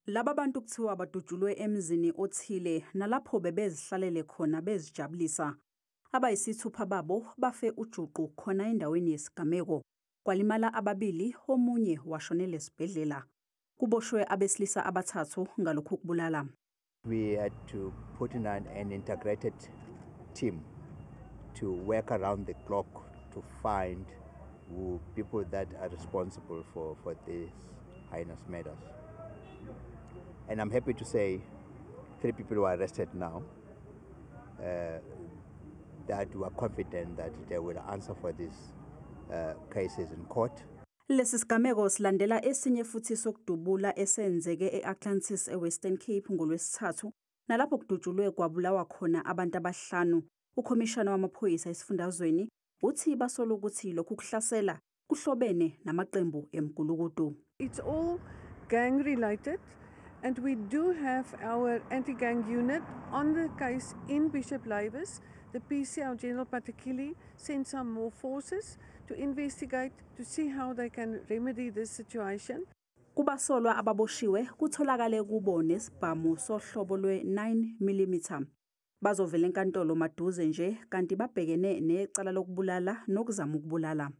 Laba bantu kuthiwa badutshulwe emzini othile nalapho bebezihlalele khona bezijabulisa. Abayisithupha babo bafe ujuqu khona endaweni yesigameko. Kwalimala ababili, omunye washonela esibhedlela. Kuboshwe abesilisa abathathu ngalokhu kubulala. We had to put in an integrated team to work around the clock to find who people that are responsible for these heinous murders. And I'm happy to say 3 people were arrested now that were confident that they will answer for these cases in court. Lesi sigameko silandela esinye futhi sokudubula esenzeke e-Atlantis eWestern Cape ngolwesithathu nalapho kudutshulwe kwabulawa khona abantu abahlanu. Ukhomishana wamaphoyisa esifundazweni uthi basola ukuthi lokhu kuhlasela kuhlobene namaqembu emgulukudu. It's all gang related, and we do have our anti-gang unit on the case in Bishop Lavis. The PC, our General Patekile, sent some more forces to investigate, to see how they can remedy this situation. Kubasolwa ababoshiwe kutholakale kubo nesibhamu sohlobo lwe-9 mm. Bazovela enkantolo maduze nje kanti babhekene necala lokubulala nokuzama ukubulala.